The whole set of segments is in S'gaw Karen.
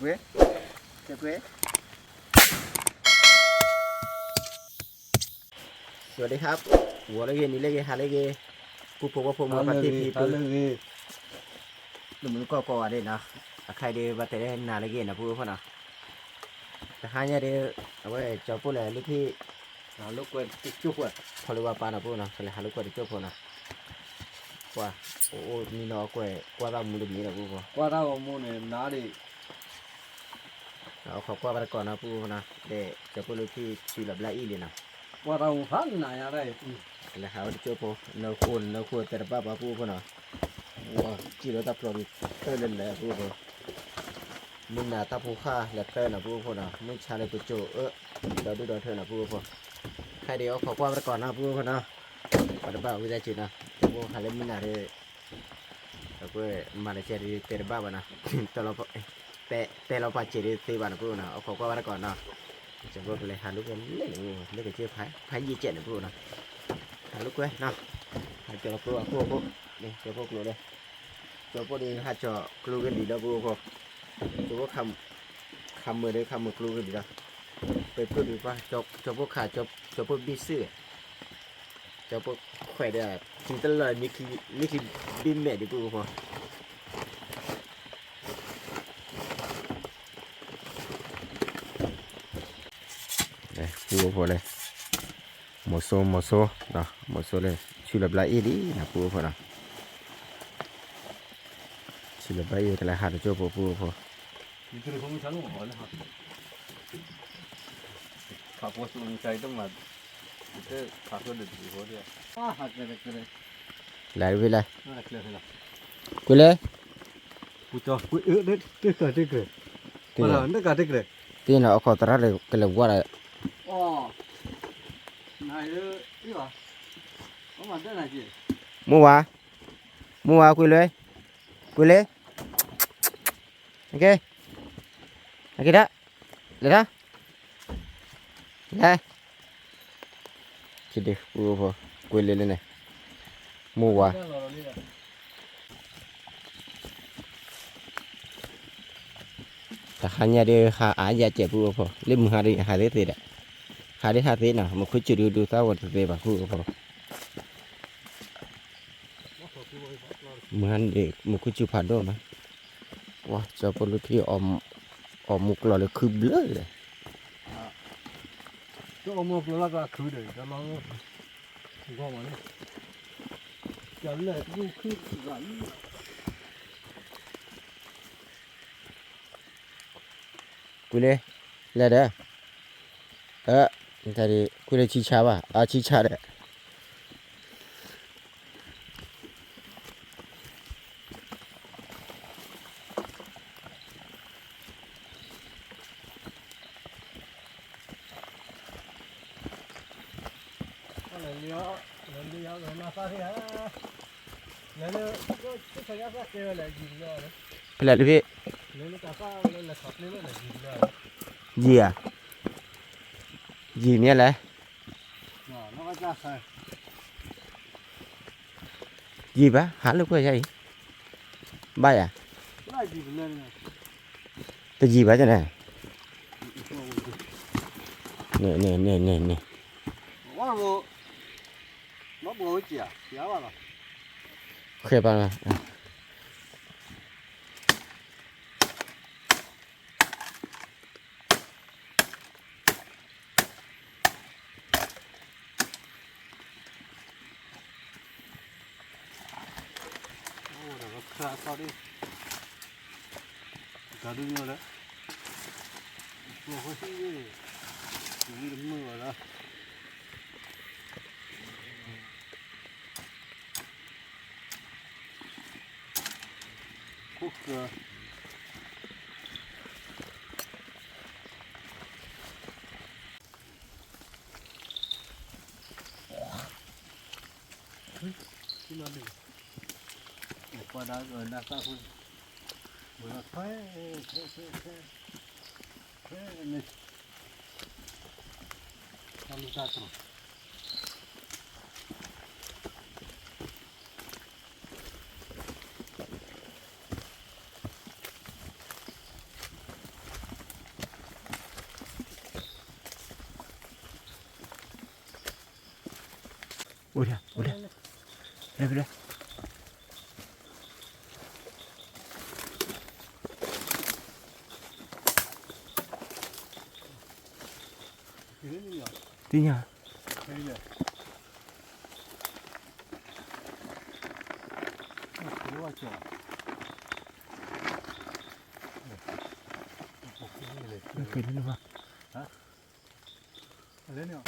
ဝဲ ကဲကွဲ สวัสดีครับ ဂီၤလၢအဂ့ၤ နံၤလၢအဂ့ၤ ဟါလၢအဂ့ၤ ပူဖိဝဲဖိမုၣ်ပၢ်ဖံဖံ ဟါလၢအဂ့ၤ တမုၢ်ကီၢ်ကိးဂၤဒဲးနီၤ အခါအံၤဒုး ဘၣ်တဲလၢနၤလၢအဂ့ၤနီၤ ပူဖိနီၤ တဟါညါဒုး အဝဲကၠီၤပိၢ်လဲၤလုၢ်ထံ ဟးလိာ်ကွဲတကၠိၢ်ဖိ ဖီလၢဝါပၢ်နီၤ ပူဖိနီၤ ကလဲၤဟးလိာ်ကွဲတကၠိၢ်ဖိနီၤ ပှၤ အိၣ်အိၣ်မံနီၤ အကွဲးကွၢ်တၢ်ဂီၤမူတမံၤနီၤ ပူဖိ ကွၢ်တၢ်ဂီၤမူန့ၣ် နၤဒံး အိၣ်ခိးကွၢ်ဘၣ်တကိးနီၤ ပူဖိနီၤ ဒီးကၠီၤပိၢ်လုၢ်ထံ ဆံလီၤဘျါအံၣ်လံနီၤ ကွၢ်တၢ်ဂီၤမူဖးနးညါဒၣ်အံၤ လဲၤဟးဝဲတကၠိၢ်ဖိ နၢဃိနၢဃိ တဲတဘၣ်ဘၣ် ပူဖိနီၤ ဝဲ စံၣ်လီၤတၢ်ဖျိးဒုး တၢၢ်လၢလဲၤ ပူဖိ မုၢ်နၤတၢ်ဖိဃၢ်လဲၤတၢၢ်နီၤ ပူဖိနီၤ မုၢ်ဆါလၢပစိၤအၢ ဒီဒုၣ်ဒီထၢနီၤ ပူဖိ ခဲဒုးအိၣ်ခိးကွၢ်ဘၣ်တကိးနီၤ ပူဖိနီၤ ပှၤတဘၣ်ဝံသးစူၤနီၤ ပူဖိဟးလၢမုၢ်နၤဒုး အကွဲးမၤလၢကဲဒုး တဲတဘၣ်ဘၣ်နီၤ တဲလီၤပှၤစဲးဒုးသ့ဘၣ်နီၤ ပူဖိနီၤ အိၣ်ခိးကွၢ်ဘၣ်တကိးနီၤ ကၠီၤပိၢ်ကလဲၤဟးလိာ်ကွဲလဲၣ်န့ၣ် လၢကစၢၢ်ဖးယံာ်ကဲးန့ၣ် ပူဖိနီၤ ဟးလိာ်ကွဲနီၤ ဟးကၠီၤလီၤကျိအခိၣ်အခိၣ် ကၠီၤပိၢ်ကျိလၢ ကၠီၤပိၢ်ဒုးဟးကၠီၤကျိဂ့ၤလံလီၤ ပူဖိ ကၠီၤပိၢ်ခးမုာ်ဒုး ခးမုာ်ကျိဂ့ၤလံလီၤ ပဖုၣ်ဒုးပှၤ ကၠီၤပိၢ်ခး ကၠီၤပိၢ်ဘံၣ်စ့ၢ် ကၠီၤပိၢ်ခွဲးဒီး ထံတလီၢ် မ့ၢ်ချံဘံၣ်မဲာ်ဒံး ပူဖိ ပူဖိလဲၣ် မိၤစိမိၤစိ မိၤစိလၢ ဆူလီၤဘျါအ့ၣ်လံနီၤ ပူဖိနီၤ ဆူလီၤဘျါအ့ၣ် ကလဲၤဟးတကၠိၢ်ဖိ ပူဖိ လဲၤတဖဲလဲၣ် ကွံာ်လဲၣ် သ့ၣ်နီၤ အခီၣ်သရၣ်ကလဲၤဝါဒီး မိၢ်ဝါ မိၢ်ဝါ ကွံာ်လဲၣ် ကွံာ်လဲၣ် အက့ၤ အက့ၤဒၣ် လဲၤဒၣ် လဲၤ က့ၤဒုး ပူဖိ ကွံာ်လဲၣ်လဲၣ်န့ၣ် မိၢ်ဝါ တဟါညါဒုး ဟးအါယၤစဲး ပူဖိ လၢမုၢ်ဟါဒုး ဟးသ့သ့ဒီး ဟးဒုးဟးသ့နီၤ မူခိၣ်စူၤဒုး ဒုးသၣ်ဝဲတသ့ဘၣ် ပူဖိ မုၢ်ဟါန့ၣ် မူခိၣ်စူၤဖးဒိၣ်မး ပှၤ ကၠီၤပိၢ်လုၢ်ထံ အီၣ်မူကျိၤလၢခုဘျၢလီၤ တအီၣ်မူကျိၤလၢကျါခုဒီး တလီၤဂီၢ်မးန့ၣ် ကလဲၣ်တခုခုဂၤလံ ကွံာ်လၢ လဲၤဒီး အ တၢ်ဒုး ကွံာ်လၢဆံဆါဘၣ် အဆံဆါဒီး ဖဲလဲၣ်လၢဖံ ယံာ်ဧါ ယံာ်မ့ၢ်လဲၣ် ယံာ်ဘၣ် ဟးလိာ်ကွဲယါအံၤ ဘၣ်ယၤ တယံာ်ဘၣ်န့ၣ် န့ၣ် န့ၣ် န့ၣ် န့ၣ် ဃဲဘၣ် အိၣ်ဒၣ် အိၣ်ဒၣ် လဲၤဖဲလဲၣ် သ့ၣ်ညါ က့ၤလၢနဘၣ်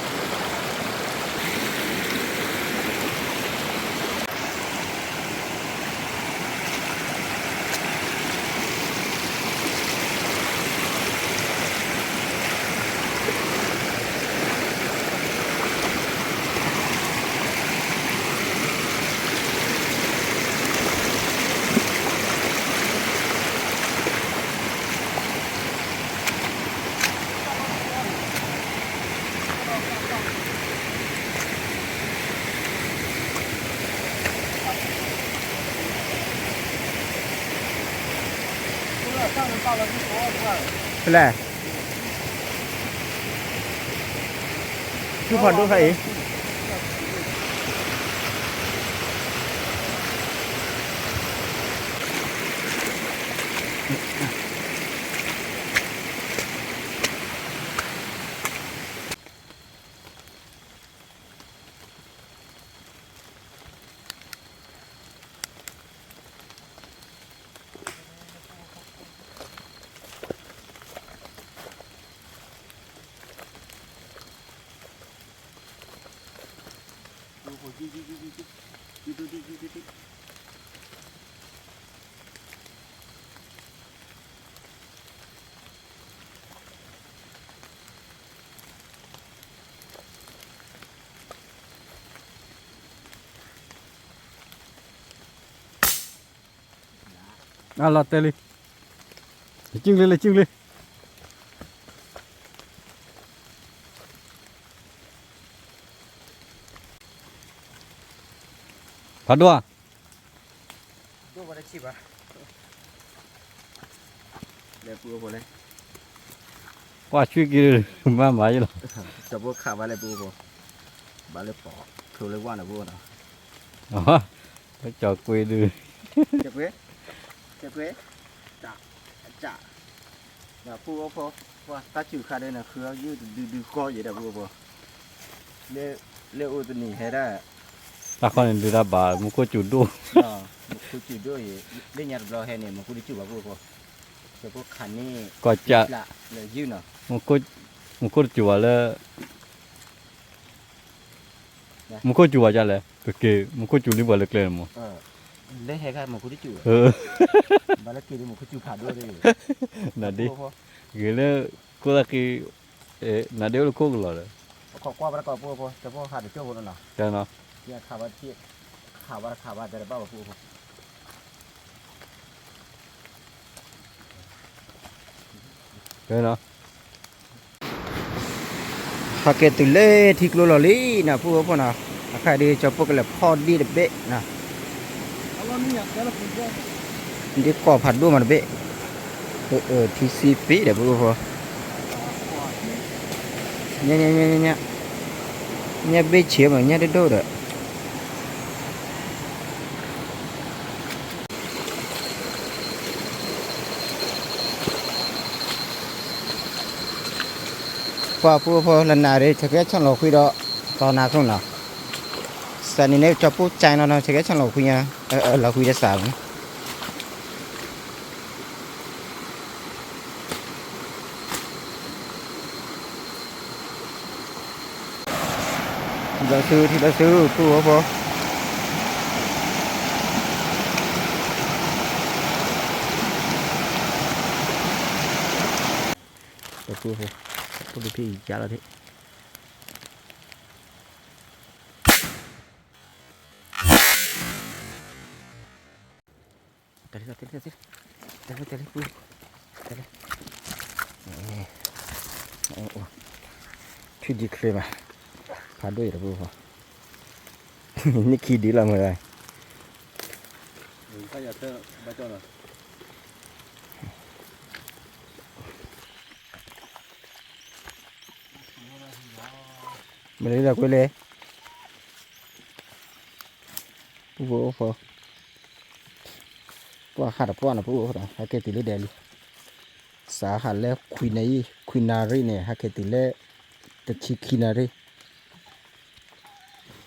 ဖဲလဲၣ် ဆူဖးဒိၣ်ဖဲအံၤ အလီၤတဲလံ, လဲၤကံၣ်လံ လဲၤကံၣ်လံ, ဖးဒိၣ်ဧါ, လဲၤပူဖိလဲၣ်, ကွၢ်ဆွံက့ၤ မၤမၤယလီၤ, တဘိခးဘၣ်လဲၣ်ပူဖိ, ဘၣ်လၢပီၤ ချိုးလၢဝၢ်နၤပူဖိနီၤ, လၢကၠီၤကွ့ဒုး, ကၠီၤကွ့, ကၠီၤကွ့, တၢ်, တၢ်, ဒီးပူဖိ, ပှၤတၢ်စူၤခါဒီးနဃုအီၣ်ယုၢ်တဒုဒုကီၢ်ယဲဒီးပူဖိ, လၢအိၣ်တနံၤဟဲဒၣ်, တၢ်ခီန့ၣ်ဒုးတၢ်ဘၣ် မူခိၣ်စူၤဒိၣ်, မူခိၣ်စူၤဒိၣ်အံၤ, လၢညါတဘျီဟဲန့ၣ် မူခိၣ်တစူၤဘၣ်ပူဖိ, ကၠီၤကွ့ခးန့ၢ်, ကီၢ်ကၠၢ်, လၢယုၢ်နီၤ, မူခိၣ်တစူၤဘၣ်လၢ မူခိၣ်စူၤဝဲဒ်လဲၣ်, ကက့ၤ မူခိၣ်စူၤလံပှၤလၢကျဲန့ၣ်မး, လၢဟဲခါမူခိၣ်တစူၤ, ဘၣ်လၢက့ၤလံမူခိၣ်စူၤဖးဒိၣ်, နဒ့, ဂ့ၤလၢ ခိၣ်သၣ်ဃံ, နဒ့အိၣ်လၢခိၣ်ကလီၤဒီး, ခးကွၢ်ဘၣ်တကိးပူဖိ တဘိခးတကၠိဖိနီၤ, ခးဘၣ်တခးဘၣ်တဘၣ်ပူဖိ ကဲနီၤ, ဟးက့ၤတုၤလၢထံကျိလီၤလံနီၤ ပူဖိနီၤ, အခါဒုးကၠီၤပိၢ်ကလဲၤဖီၣ်ဒ့ၣ်တဘ့ၣ်နီၤ, ဒ့ၣ်ကီၢ်ဖးဒိၣ်မးတဘ့ၣ်, ထံဆံပ့ၤဒီးပူဖိ, ညါ, ညါဘ့ၣ်ဆံးမး ညါတဒိၣ်ဒီး ပှၤပူဖိလၢနၤရ့ ဆဲးကဲဆၣ်လီၤဃံဒီး တီနၤခိၣ်နီၤ, စးနံၤန့ၣ် ကၠီၤပိၢ်ကၠဲနီၤနီၤ ဆဲးကဲဆၣ်လီၤဃံညါ, လီၤဃံဒီးစးမး ထံဘျီဆူ ထံဘျီဆူ ပူဖိ, ပူဖိ, ပူဖိဖံးယါလီၤဒ့ၣ်, တၢ်လံ တၢ်လံ တၢ်လံ တၢ်လံ ပူ, တၢ်လံ, ထွံၣ်ဒံခရံမး, ဖးဒိၣ်ယတပူဖိ, နံၣ်ခံဒံလီၤမး, မ့ၢ်လၢကွ့လဲၣ် ဖိ ပှၤဟးတပှၢ်နီၤ ပအိၣ်ဒီး ဟဲက့ၤတုၤလၢဒဲးလံ. စးဟးလၢခွံနၣ်ရံၣ် ခွံနၣ်ရံၣ်န့ၣ် ဟဲက့ၤတုၤလၢ တဆံခံနၣ်ရံၣ်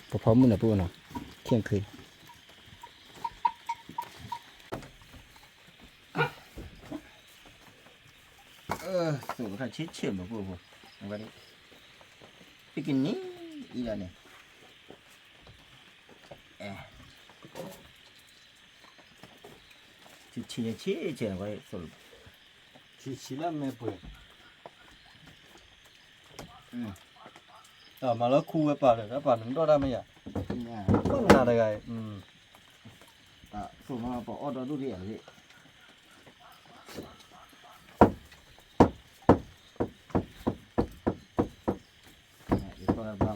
ပဖီမုၢ်န့ၣ် ပအိၣ်နီၤ ခ့ၣ်ခ့ၣ် သိးတခါဆ့ဆ့မး ပအိၣ်ဖိ အဝဲဒၣ် ပကန့ၣ်အံၤဒၣ်န့ၣ် အဲ ဆံးဆံးဆံးဆံးဝဲသိး ဆံးဆံးလၢမဲာ်ပှဲၤ တၢ်မၤလၢခူဝဲပာ်လၢ တၢ်ပာ်နံၣ်ဒီၣ်တၢ်မ့ၢ်ယၤ ပနၤတဂၤအံၤ သိးမးပအီၣ်ဒီဒူၣ်ဒံးဧါ ယကွၢ်ဘၣ်ဘၣ် ယ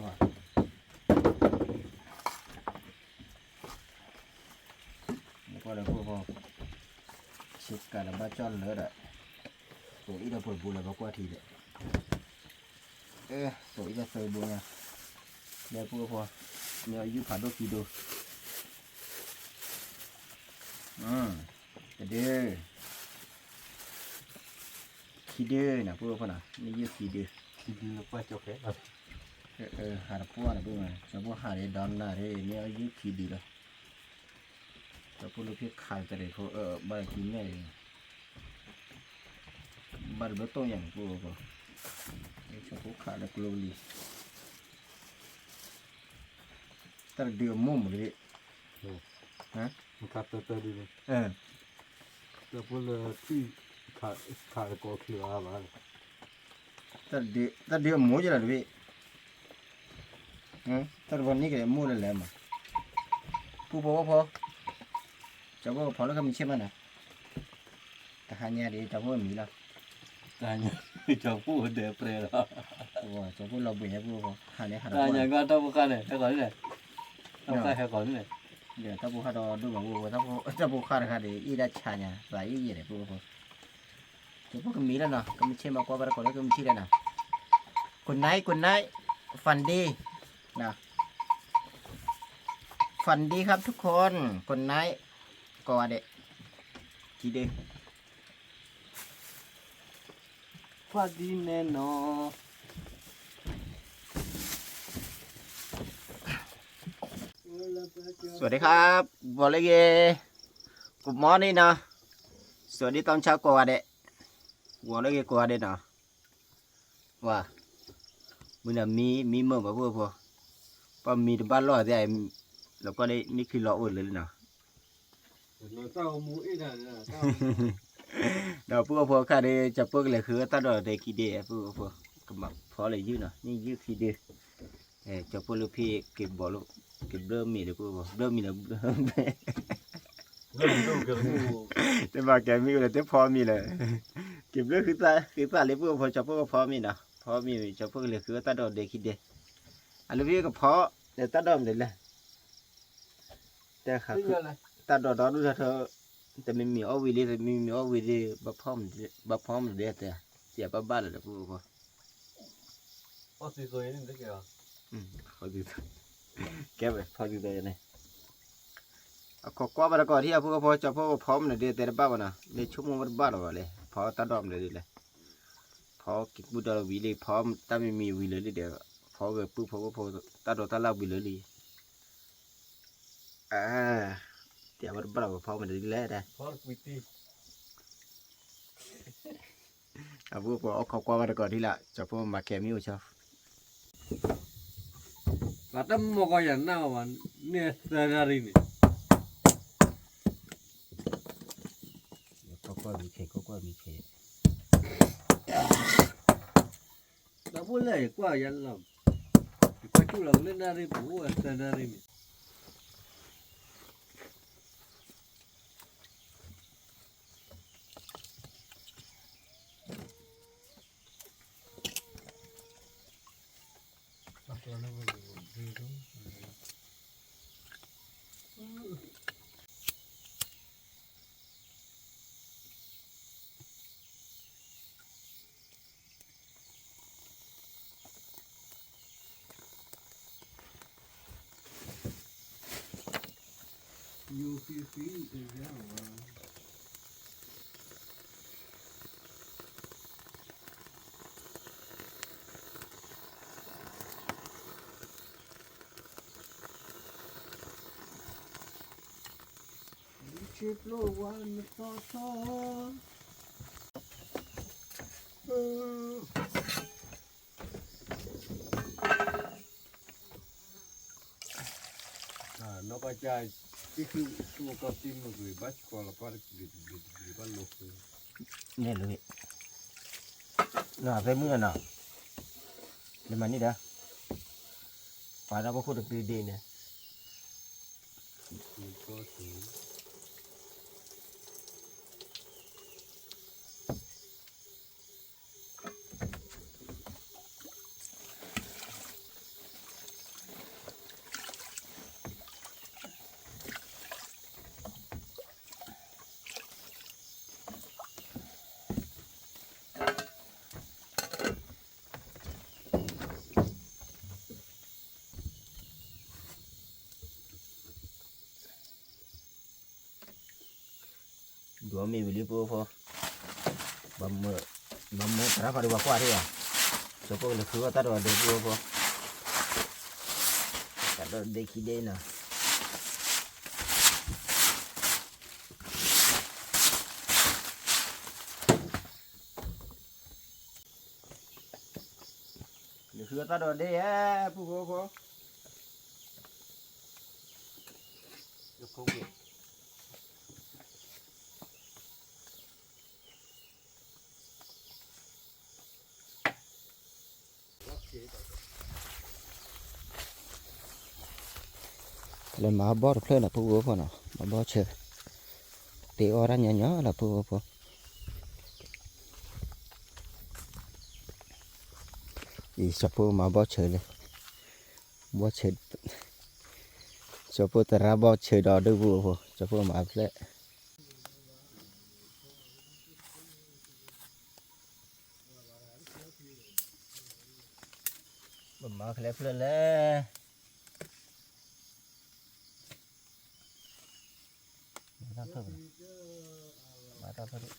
ကွၢ်ဒီးဖိဖီ ဆ့ကၤဒီးဘၣ်ကၠီၣ်လၢဒီး သိးအံၤဒီးပှဲၤဘူးလၢဘၣ်ကွၢ်ထံဒီး အဲ သိးအံၤဒီးသၢဘိညါ လၢဖိဖီ မ့ၢ်အီၣ်ယုၢ်ဖးဒိၣ်ခံဒိ တဒု ခံဒုနီၤ ပှၤဖိနီၤ မ့ၢ်ယုၢ်ခံဒု ခံဒုလၢပှၢ်ကၠီၣ်ဖဲ ဟးတပှၢ်နီၤ ပှၤမး ကၠီၣ်ဖိဟးဒ်ဒီနၤဒ် မ့ၢ်အီၣ်ယုၢ်ခံဒုလီၤ ကၠီၣ်ဖိလၢဖံခးတရံးဖိ ဘၣ်တကံၢ်မဲာ် ဘၣ်တဘျီတိၢ်ညါန့ၣ် ပှၤဖိ ကၠီၣ်ဖိခးလၢကျိလံ တၢ်တဒုအမိၢ်မးလံ ဟါ မခါတၢ်တၢ်ဒုန့ၣ် တၢ်ဖိလၢထံၣ် ခးတကိးချၢအါဘၣ် တၢ်ဒုအမိၢ်ယဲလီၤတဘ့ၣ် တၢ်တဘီန့ၣ်ကလဲၤမိၢ်လၢလဲၤမး ပူဖိဝဲဖိ ကၠီဖိကဖီလၢကမံၤဆ့ၣ်မးနၤ တဟါညါဒ်ကၠီဖိမံၤလီၤ တဟါညါ ကၠီဖိဒဲးပြဲလီၤ ကၠီဖိလီၤဘှံးညါပူဖိ ဟါန့ၣ်ဟးတဟါညါကီၢ်တၢ်ဖိဃၢ်န့ၣ် ဟဲကီးန့ၣ် တၢ်ဖိဃၢ်ဟဲကီးန့ၣ် ဒီးတၢ်ဖိဃၢ်ဒီးဒိၣ်မးပူဖိ တၢ်ဖိဃၢ်တခါဒီး အ့ၣ်ဒၣ်ဆါညါ သးအ့ၣ်ယဲၢ်ဒီးပူဖိ ကၠီဖိကမံၤလီၤနီၤ ကမံၤဆ့ၣ်မးကွၢ်ဘၣ်တကိးလၢကမံၤဆ့ၣ်လီၤနီၤ good night good night ฝันดี นะ ฝันดีครับทุกคน good night ကိးဂၤဒဲး ခံဒု ဖးဒံနဲနီၤ สวัสดีครับ บอกเลยเก good morning นะ สวัสดีตอนเช้า ကိးဂၤဒဲး บอกเลยเก ကိးဂၤဒဲးနီၤ ဝါ မုၢ်နၤမံ မံမုၢ်ဘၣ်ဖိဖိ ပှၤမံတဘၣ်လီၢ်သ့ၣ် လီၤကွၢ်ဒ်မ့ၢ်ခံလီၤအိၣ်လၢလီၤနီၤ ဒီးပှၤဖိခါဒီး ကၠီဖိကလဲၤဃုတၢ်ဒိးဒဲးခံဒဲး ပှၤဖိ ကမၤဖီလၢယုၢ်နီၤ မ့ၢ်ယုၢ်ခံဒု ကၠီဖိလၢဖံက့ၤဘီလၢ က့ၤဘျၢမံၤဒီးပှၤဖိ ဘျၢမံၤဒီး တဘၣ်ကဲမံၤအိၣ်လၢတဖီမံၤလၢ က့ၤဘျၢဃုသၣ်လၢပှၤဖိ ကၠီဖိကဖီမံၤနီၤ ဖီမံၤ ကၠီဖိကလဲၤဃုတၢ်ဒိးဒဲးခံဒဲး အလၢဖံကဖီ ဒီးတၢ်ဒိးမနုၤလဲၣ် တၢ်ဃးခု တၢ်ဒိးဒီဒူၣ်ထီထီ တမံၤမံၤအီၣ်ဝံၤလံ တမံၤမံၤအီၣ်ဝံၤလံ ဘၣ်ဖီမနုၤဒဲးတဲ စံးဘၣ်ဘၣ်လၢၤဒီးပှၤဖိ ကဲဝဲ ဖီဒုးသီန့ၣ် အခီကွၢ်ဘၣ်တကိးထံၣ်အဖိကဖီ ကၠီဖိကဖီမနုၤဒဲးတဲတဘၣ်ဘၣ်နီၤ မ့ၢ်ဆိကမိၣ်ဝဲတဘၣ်လၢၤဘၣ်လဲၣ် ဖီတၢ်ဒိးမနုၤဒဲးလဲၣ် ဖီက့ၤကူၣ်ဒီးဝံၤလံ ဖီတၢ်မံၤမံၤဝံၤလၢာ်လံဒီး ဖီဂဲၤပုၢ်ဖီဖိ တၢ်ဒိးတၢ်လၢ်ဝံၤလၢာ်လံ တဲဝဲတဘၣ်လၢၤဘၣ် ဖီမနုၤဒ်လဲၣ်တဲ အဖိကဖီအခီကွၢ်ဘၣ်တကိးထံၣ်လၢ ကၠီဖိမၤကဲမံၤအိၣ်ဆီ ပှၤတမီၢ်ကီၢ်ယၤနၢ်ဘၣ် န့ၢ်သၢနၣ်ရံၣ်န့ၣ် ကွၢ်ကွၢ်မံၤခဲ ကွၢ်ကွၢ်မံၤခဲ ဒီးဖိလဲၣ် ယကွၢ်ယၤလီၤ ယကွၢ်ကၠူၣ်လီၤ လၢနၣ်ရံၣ်ပူၤ အိၣ်ဝဲသၢနၣ်ရံၣ်န့ၣ် ယိၤဃံဃံတယါဝါ ဆ့ပျိဝါနသီထီ နီၢ်ကီၢ်ကၠၢ် တံၢ်ခုၣ်သူၣ်ကီၢ်တံၢ်မုၢ်ကွံာ် ဘၣ်ဆှီလီၤပှၢ်တကလုာ်တကလုာ်တကလုာ် ဘၣ်လိာ်ဃု န့ၣ်လီၤ နီၢ်သ့ၣ်မုၣ်နီၤ နမၤန့ၢ်ဒီး ပှၤဒီဖိခိၣ်တကလုာ်ဒ့ၣ်န့ၣ် ဒိးမ့ၢ်ဝံၤလံဖိဖိ ဘၣ်မၢသရၣ်ဖးဒိၣ်ဘၣ်ကွၢ်ထံၣ်ဧါ, ကၠီဖိကလဲၤဃုအီၣ်တၢ်ဒိးဒ့ဖိဖိ, တၢ်ဒိးဒ့ခံဒ့နီၤ, လဲၤဃုအီၣ်တၢ်ဒိးဒ့ဧါ ဖိဖိဖိ လဲၤမၤဘီၣ်တဖျၢၣ်နီၤ ဖိဖိဖိနီၤ မၤဘီၣ်ဆၢ, တ့အီၣ်တၢ်ညီညီလီၤ ဖိဖိဖိ, အံၤကၠီဖိမၤဘီၣ်ဆၢလံ, ဘီၣ်ဆၢ, ကၠီဖိသရၣ်ဘီၣ်ဆၢဒီးဒုးဖိဖိ ကၠီဖိမၤဖျၢၣ် ပမၤကလဲၤဖျၢၣ်လဲၣ်, မၤတၢ်ဖျၢၣ်, မၤတၢ်ဖျၢၣ်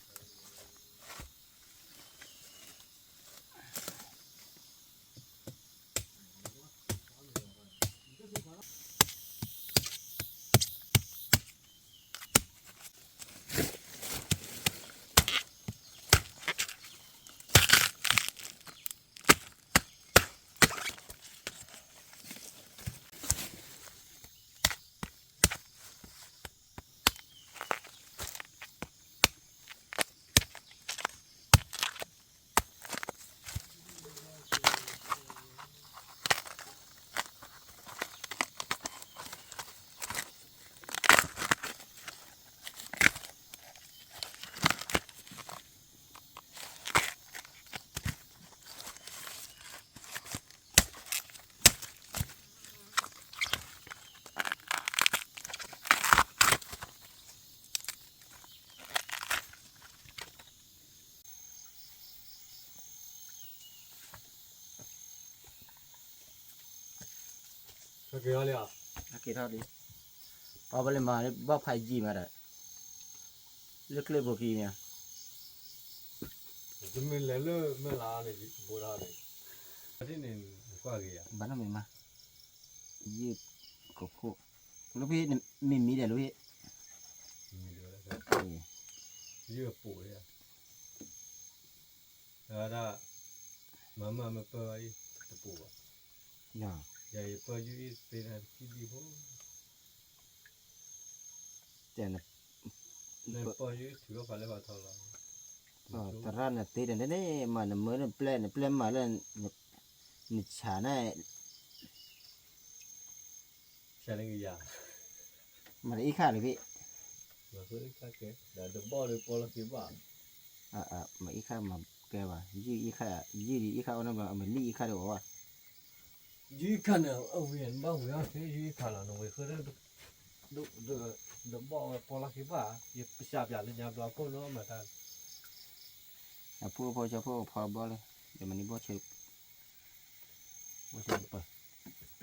ဒံး က့ၤထီၣ်လံ, ပှၤဘၣ်လဲၤမၤဘီၣ်ဖးယံာ်မးဒီး, လၢကျဲဘိကံမ့ၢ်, တမ့ၢ်လဲၤလၢမဲၢ်လါန့ၣ် ဘိဒၣ်န့ၣ်, ဘၣ်နီၢ်မ့ၢ်မး, ယုၢ်ကဖိ, လၢဖဲမ့ၢ်မံဒီးလၢဖဲ, ယုၢ်အပူၤ, ဝဲဒၣ်, မၤမၤမပၢၢ်အံၤ, တပူၤဘၣ်, ယၤယပၢၢ်ယုၢ်အံၤသ့နၤတခံဒံဖိ, တဲန, နပၢၢ်ယုၢ်အံၤထုးထီၣ်ဖးလဲၢ်ဖးထီလီၤ, သရၣ်နသ့ဒီးန့ၣ် မၤနမၢနပျဲၢ် နပျဲၢ်မၤလၢ, နဆးန့ၣ် ဆဲးလၢကယၤ, မၤတအံၣ်ခါလၢၤဖဲ, မၤအံၣ်ခါမၤကဲဘၣ်, ယုၢ်အံၣ်ခါ, ယုၢ်ဒံးအံၣ်ခါအီၣ်နီတဘျီ အမ့ၢ်လံၣ်အံၣ်ခါတအိၣ်ဘၣ်, ယုၢ်အံၣ်ခါန့ၣ် အဝံၤနဘၣ်ဝံၤအီၣ်သ့ ယုၢ်အံၣ်ခါလီၤ နဝံၤဃုာ်ဒီး, ဒဘီၣ်ဝဲပီလီၢ်ခံဘၣ်, ယပစၢ်ပၠးလၢညါဘျီခိၣ်နီမၤတၢ်, အဖိဖိကၠီဖိဖီဘီလၢ, ယမၤန့ၢ်ဘီၣ်ဆၢ, ဘီၣ်ဆၢပၢၢ် အၢ,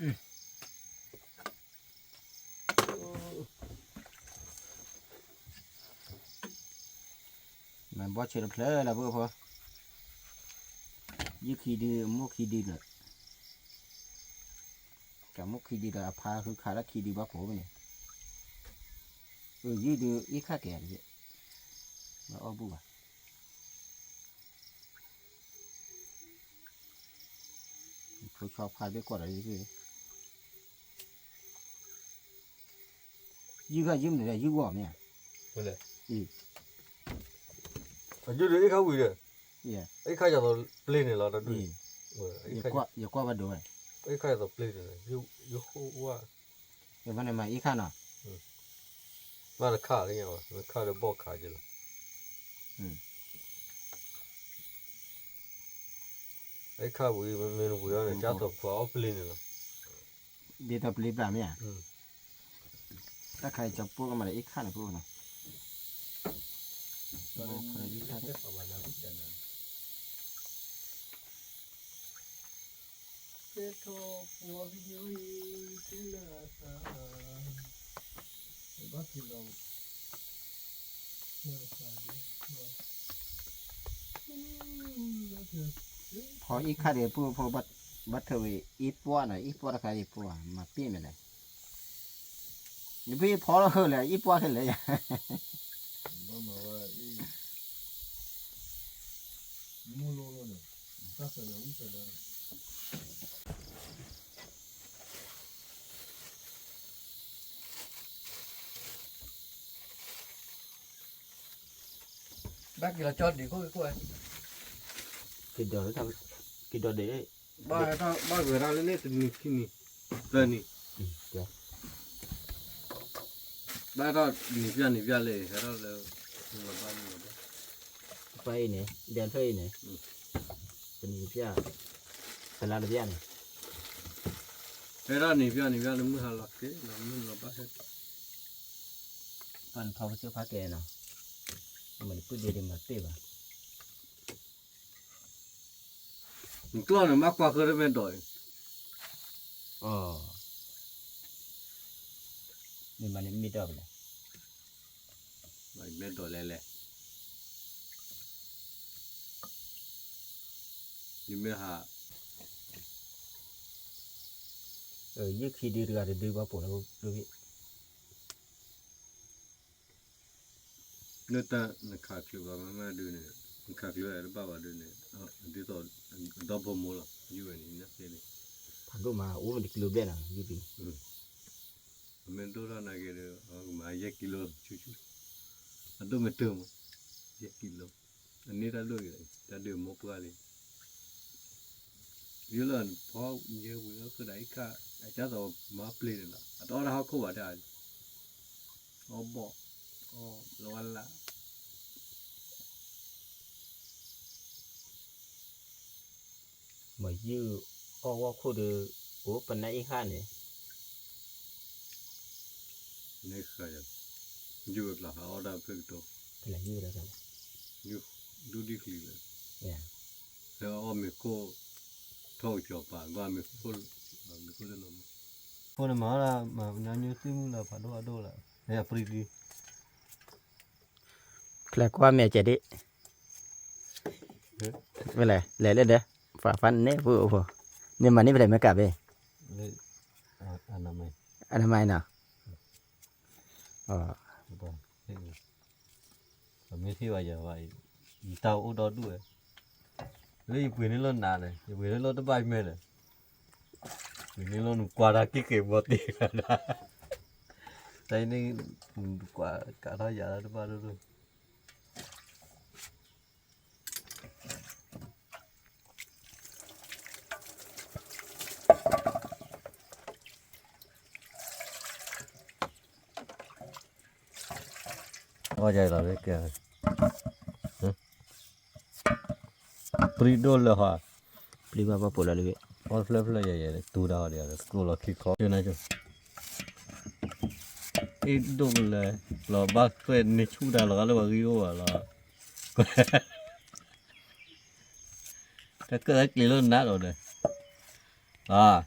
အၢ, အၢ, မ့ၢ်ဘီဆၢတဖျၢၣ်လၢပှၤဖိ, ယုၢ်ခံဒု မိၢ်ခံဒုဒီး, တၢ်မိၢ်ခံဒုဒီး အဖါဃုခးလၢခံဒုဘၣ်ကိးမ့ၢ်န့ၣ်, အယုၢ်ဒုအ့ၣ်ခၣ်ကဲၤတဘ့ၣ်, ဘၣ်အီၣ်ဘူၣ်ဘၣ်. ဖိဆီဖါတဘ့ၣ်ကွၢ်ဒီးယုၢ်, ယုၢ်ခါယုၢ်မနုၤလဲၣ် ယုၢ်ဂီၢ်မ့ၢ်ဧါ, အယုၢ်ဒုအ့ၣ်ခၣ်ဝံၤဒီး, အ့ၣ်ခၣ်ယၤသိးပျ့ၤန့ၣ်လီၤတဒူၣ်, ယကွၢ်ဘၣ်ဒိဝဲ, အ့ၣ်ခၣ်ယၤသိးပျ့ၤန့ၣ်လီၤ, ယဃိဝဲ, ယဘၣ်န့ၣ်မၤအ့ၣ်ခၣ်နီၤ, ဘၣ်တခါလၢညါဘၣ် မ့ၢ်ခါဒီးဘီၣ်ခါက့ၤလီၤ. အ့ၣ်ခါဝံၤ မ့ၢ်နဝံၤအီၤန့ၣ် ကၢ်သိးခွါအီၣ်ပျ့ၤန့ၣ်လီၤ, ဒ်သိးပျ့ၤပျၢ်မ့ၢ်ဧါ, တၢ်ခါအံၤကၠီပိၢ်ကမၤဒီးအ့ၣ်ခၣ်န့ၣ်ပအိၣ်နီၤ, အ့ၣ်ခါ, ဖီအ့ၣ်ခၣ်ဒီး ပဖိဘၣ်ထၢဝဲအ့ၣ်ပှၢ်နီၤ, အ့ၣ်ပှၢ်တခါအံၤပှၢ်မၤပ့ၢ်မ့ၢ်လဲၣ်, နဖုအ့ၣ်ဖီလီၤဃၢၤလဲၣ် အ့ၣ်ပှၢ်ခဲလၢာ်ယၤ, မူလိၤလိၤန့ၣ်, တၢ်ဆၢလၢဝံၣ်ဆၢလၢ ဘၣ်က့ၤလီၤကၠီဒံးခိၣ်ခိၣ်, က့ၤဒီး, က့ၤဒီးဒံး, ဘၣ်, ဘၣ်ဂဲၤထီၣ်လၢန့ၣ်တနံၤခံနံၤ, သၢနံၤ, ဘၣ်ထီၣ်နံၤပျၢ်နံၤပျၢ်လၢ ဟဲထီၣ်လၢ, ပှၤအံၤန့ၣ် ဒဲးဖျၢၣ်အံၤန့ၣ်, တနံၤပျၢ်, တလါတပျၢ်န့ၣ်, ဟဲထီၣ်နံၤပျၢ်နံၤပျၢ်လၢမုၢ်ဟါလီၤက့ၤ လီၤမုၢ်လီၤဘၣ်ဟဲ, ပှၤနထီၣ်ပစၢၢ်ဖးကဲနီၤ, အမ့ၢ်နပုၢ်ဒ့ဒ့မၤတ့ၢ်ဘၣ် နကျီၢ်န့ၣ် ဘၣ်ကွၢ်ဃၢတမဲာ်ဒိးအံၤ, မ့ၢ်မၤန့ၣ်မ့ၢ်ဒိးလဲၣ်, မ့ၢ်ဒိးလဲၣ်လဲၣ်, ယမ့ၢ်ဟး, ယုၢ်ခံဒုတဂၤတဒုဘၣ်ပိာ်လၢ, လၢတၢ်နခးချုးဘၣ်မးမးဒုန့ၣ်, နခးချုးတဘၣ်ဘၣ်ဒုန့ၣ်, ဒ်သိး, ဒီဖိမိၢ်လီၤ ယုၢ်ဝဲန့ၣ်, ဖးဒိၣ်မး အိၣ်မ့ၢ်တကံလိဘျဲၣ်နီၤ, ယုၢ်ဒု, အမ့ၢ်ဒိၣ်ထီၣ်နာ်က့ဒီး အကမၤယဲၢ်ကံလိဆူၣ်ဆူၣ်, အဒိၣ်မ့ၢ်တၢၢ်မး, ယဲၢ်ကံလိ, အန့ၢ်တၢ်ဒိၣ်အံၤ, တၢ်ဒုးမိၢ်ပှၢ်လံ ယလၢဖီယဲဝံၤလၢဃုဒၣ်အံၤခါ, အကၢ်သိးမၤပျ့ၤန့ၣ်လီၤ အတအီၣ်တၢ်ဟီၣ်ခိၣ်ဘၣ်တၢ်, အီၣ်ဘီၣ်, အီၣ်လီၤဝဲလၢ်, မ့ၢ်ယုၢ်အီၣ်ဝီၢ်ခိၣ်ဒီး, အိၣ်ပနၢ်အံၤခါန့ၣ် နခါယၤ, ယုၢ်ဝဲကျါဟးအီၣ်တၢ်ဖဲကတိၤ, ဒူဒံချံလၢ, ဟဲအီၣ်မ့ၤခိၣ်, ထီၣ်ကစီၤပၤ ကွၢ်မ့ၤခိၣ်, မ့ၤခိၣ်တနီၤ, ခိၣ်န့ၣ်မၤအီၣ်ဒၣ်မၤညိၣ်သုမုၢ်လၢဖးဒိၣ်အဒိၣ်လၢ, အပျံၤဒံ ချဲကွၢ်မဲာ်ကဲဒံး, ဝဲလဲၣ် လဲၤလၢဒီး, ပှၤဖးန့ၣ်ဖိဖိ, န့ၣ်မၤန့ၢ်ဖဲလဲၣ်မ့ၢ်ကးဘ့ၣ်, အနမၤနီၤ, မ့ၢ်ထံၣ်ဘၣ်ယၤဘၣ်, ယတၢ်အိၣ်ဒီဒူၣ်ဝဲ, လၢယပှ့ၤန့ၢ်လီၤနးန့ၣ် ယပှ့ၤန့ၢ်လီၤတဘၣ်ယမဲာ်ဒီး, ပှ့ၤန့ၢ်လီၤနကွၢ်တၢ်က့ၢ်က့ၤဘီတ့ၢ်, တၢ်အံၤန့ၣ်, ကွၢ်ကးထီၣ်ယၤလၢတဘၣ်ဒိၣ်ဒိၣ် အီၣ်ယၤလီၤလၢကဲ, ပျံၤဒိၣ်လၢဟီ, ပျံၤဘၣ်ဘၣ်ပိာ်လီၤလၢ, အီၣ်ဖျၢၣ်ဖျၢၣ်ယဲၢ်ယဲၢ် တူၢ်ဒၣ်ဟီဒီး ကျိၣ်လီၤခံခီ, အ့ၣ်ဒိၣ်ကလဲၤ, လီၤဘၣ်သွဲၣ်န့ၢ်ဆူၣ်တၢ်လီၤဂာ်လၢပှၤဂံၢ်အိၣ်ဘၣ်လီၤ, တၢ်ကၢၣ်လၢကျ့ၤလၢနးလီၤဒီး,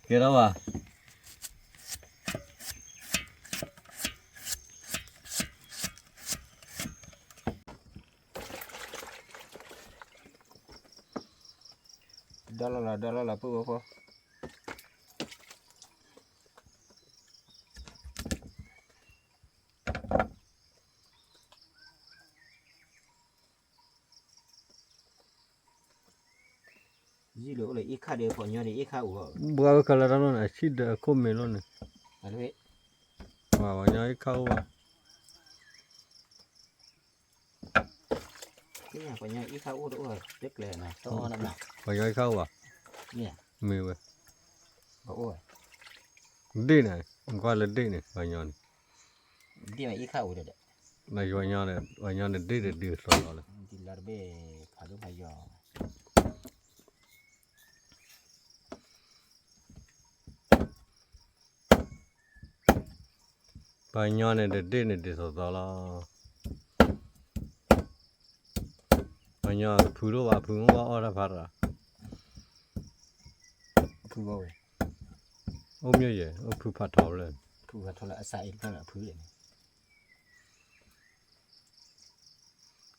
ကဲထီၣ်ဘၣ်. ဒီလီၤလီၤ ဒီလီၤလီၤ ပုၢ်ဖိ ယံာ်လၢအိၣ်လၢအ့ၣ်ခါဒီး ပှၤညီဒီးအ့ၣ်ခါအိၣ်, ဘှါဝဲကလၢတၢ်လီၤန့ၣ် အဆံၣ်ဒီးအခိၣ်မ့ၢ်လီၤန့ၣ်, ပှၤညီအ့ၣ်ခါအိၣ်ဘၣ်, ပှၤညီအ့ၣ်ခါအိၣ်ဘၣ်, ပှၤညီအ့ၣ်ခါအိၣ်ဘၣ်, မ့ၢ်ဝဲ, ဒ့ၣ်န့ၣ် ကွၢ်လၢဒ့ၣ်န့ၣ် ပှၤညီန့ၣ်, ဒ့ၣ်မ့ၢ်အ့ၣ်ခါအိၣ်ဒီး ပှၤညီန့ၣ် ပှၤညီန့ၣ်ဒ့ၣ်တဒုးသီလီၤလၢ ပှၤညီန့ၣ်တဒ့ၣ်န့ၣ်ဒ်သိးသိးလီၤ, ပှၤညီကဖုတအိၣ်ဘၣ် ဖုမ့ၢ်ဘၣ်အီၣ်တၢ်ဖးတၢ်, ဖုဝဲ, အိၣ်မ့ၢ်ယဲၢ် အိၣ်ဖုဖးထီလၢ, ဖုဖးထီလၢအစးအံၤတဖျၢၣ်လၢအဖုလဲၣ်န့ၣ်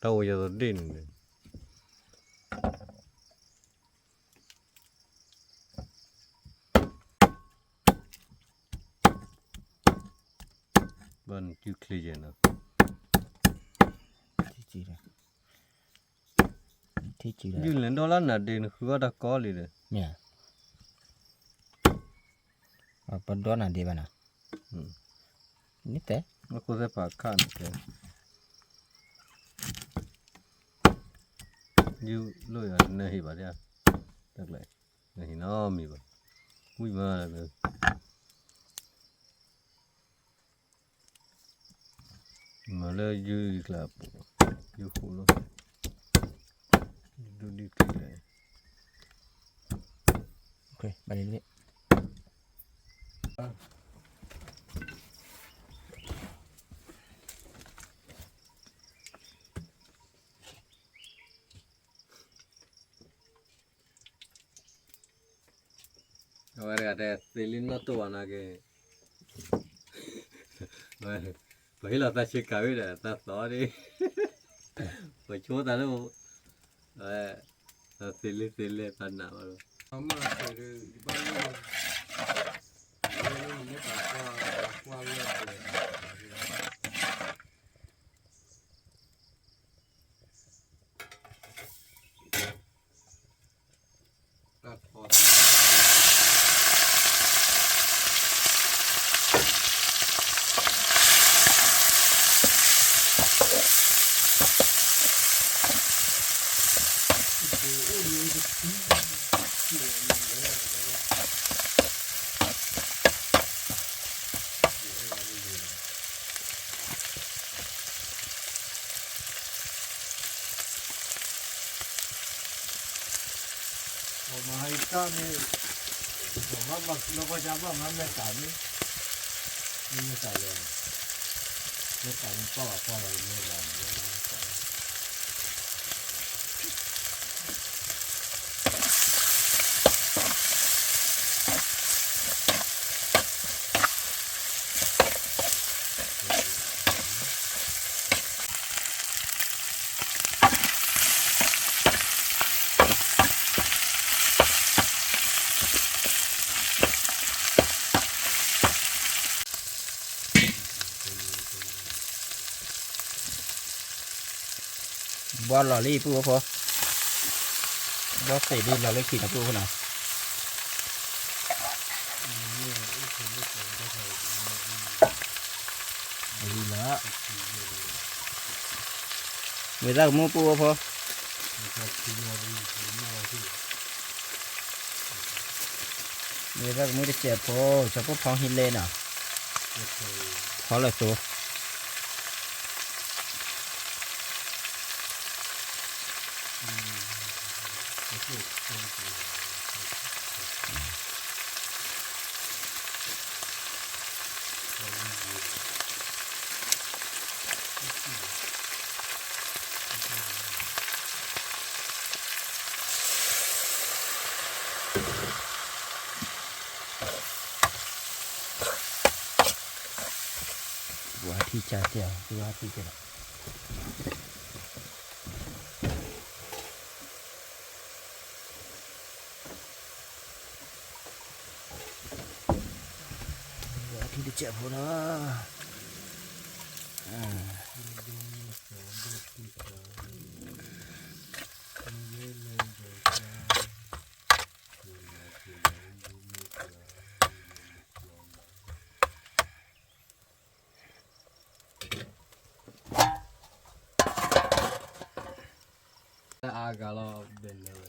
တၢ်အိၣ်ယဲသိးဒ့ၣ်န့ၣ်န့ၣ် ဘၣ်နစုချ့ယဲၢ်နီၤ, ယုၢ်လဲၤဒီလၢနၤဒ့နဃုဘၣ်တၢ်ကီလံဒီး, မ့ၢ်ဧါ, ပဒီနၤဒ့ဘၣ်နီၤ, နတဲ, မ့ၢ်ခိၣ်သ့ၣ်ဖးခါန့ၣ်တဲ, ယုၢ်လိၣ်ယၤနဟ့ၣ်ဘၣ်ဒၣ်, တၢ်ကျဲ, နဟ့ၣ်နီတမံၤဘၣ်, ဝံၣ်မးလၢ မၤလၢယုၢ်ကျါပူၤ, ယုၢ်ဃိလီၤ, ဒုဒုကျံလဲၣ်, ဘၣ်လံလံ အဝဲတဂၤတဲသ့လံနီၢ်တိၢ်ဘၣ်နာ်က့, ပှၤဟ့ၣ်လီၤသးဆ့ကၤဝံၤဒီး သးသီဒ်, ပှၤဆိသးလၢ, အဝဲ, သ့လံသ့လဲၣ် သးနာ်ဘၣ်လီၤ, မၤစၢၤဒီး ဘၣ်လၢ, လၢနမ့ၢ်ပာ်ကွၢ်, ကွၢ်လၢပှဲၤ တၢ်ထီသး ပမၤဟံးတၢ်န့ၣ်, ပမၤလီၤကွၢ်ကဘၣ်မၤမဲာ်တၢ်န့ၣ်, မ့ၢ်မဲာ်တၢ်လီၤ, မဲာ်တၢ်န့ၣ်ပီၢ်လီၤပီၢ်လီၤမဲာ်လီၤ, ဘီလီၤလံ ပုၢ်ဖိ, ဘီသ့ၣ်ဒ်လီၤလၢခံန့ၣ် ပုၢ်ဖိနီၤ, လီၤ, မ့ၢ်သၣ်ကမူၣ် ပုၢ်ဖိ, မ့ၢ်သၣ်ကမူၣ်တစဲးဖိ, ကၠီၤဖိဖီဟံးလဲနီၤ, ဖီလၢသိ ဝါထံကၢ်တဲအီၤ ဝါထံကၢ်လီၤ, ကဲးဖိနီၤ, အါဂၤလီၤ ဘဲလၢဝဲ,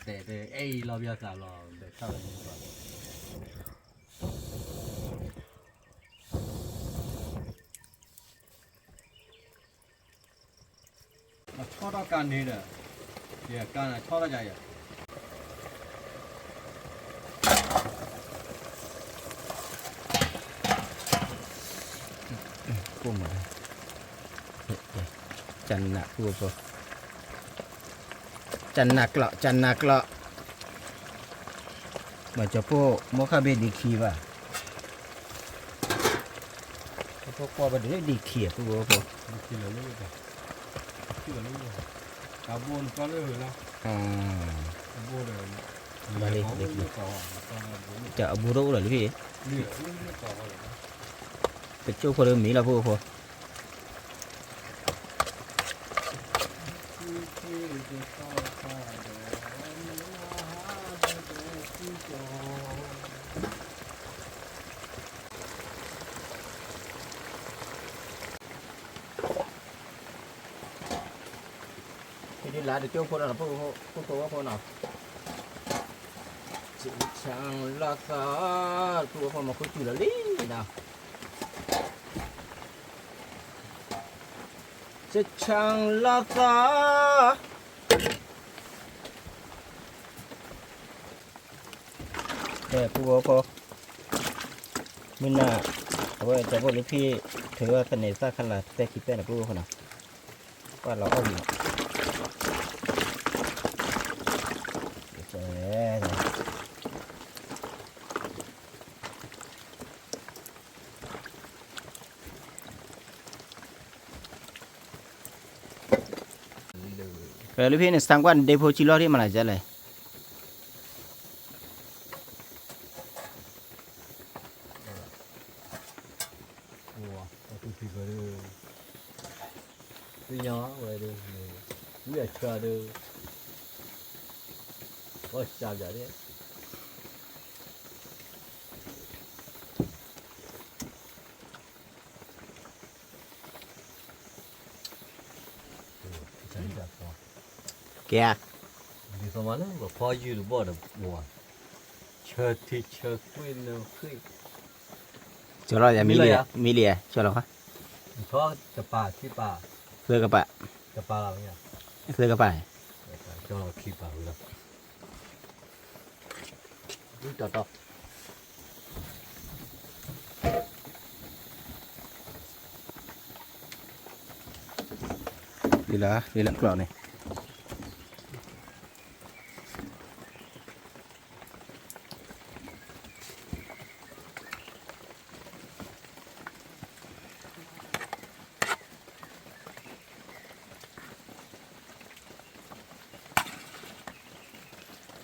တဲတဲအဲၣ်လီၤ ဘၣ်သးလီၤ ဘဲထီၣ်ဝဲန့ၣ်ဘၣ်, အဆီၣ်ထီၣ်ကါန့ၣ်ဒီး, ယကါန့ၣ်ဆီၣ်ထီၣ်ကါယၤ, ကိၣ်မး, ကနၣ်ဖိဖိ, ကနၣ်ကျိး ကနၣ်ကျိး, မၤကၠီၤပိၢ်မိၢ်ခါဘ့ၣ်ဒံခံဘၣ်, ကၠီၤပိၢ်ကွၢ်ဘၣ်ဒံခံအဖိဖိ, ဘၣ်လံ, တၢ်အဘူးတအိၣ်လၢၤလံဖဲ, ပကၠိၣ်ဖိဒီးမံလီၤဖိဖိ, ဒ်လၢတကၠိၣ်ဖိဒီး ဖိဖိဖိနီၤ, ဆၢလီၤသီ, ဖိဖိမၤခူသူၣ်လီၤလံနီၤ, ဆၢလီၤသီ ကဲ ဖိဖိဖိ, မုၢ်နၤ, အဝဲကၠီၤပိၢ်လၢဖံ, ထုးဝဲသန့ၤသၣ်ခါလၢသၢခံပဲန့ၣ် ဖိဖိဖိနီၤ, ကွၢ်လီၤအီၣ်လံနီၤ, ကဲ လၢဖဲန့ၣ် သံကွၢ်ဒ့ဖိဆံလီၢ်ဒ်မးလၢကလဲၣ်, သ့ၣ်ညါဝဲဒၣ်, ဝံအဆၢဒၣ်, ဝံစၢ်ဘၣ်ဒၣ် ကဲ, ဒ်သိးမးလၢပဖီယုၢ်တဘီၣ်ဒီး, ဆၢထံဆၢကွ့ၢ်နၢ်ဃ့ၢ်, ကၠီလီၤယၤ မံလံဧါ, မံလံဧါ, ကၠီလီၤ, သၢကပၤ, သၢကပၤ, ကၠီလီၤခံပၤဝံၤလီၤ, တီတီ လံလၢ လံလၢကျိးန့ၣ်,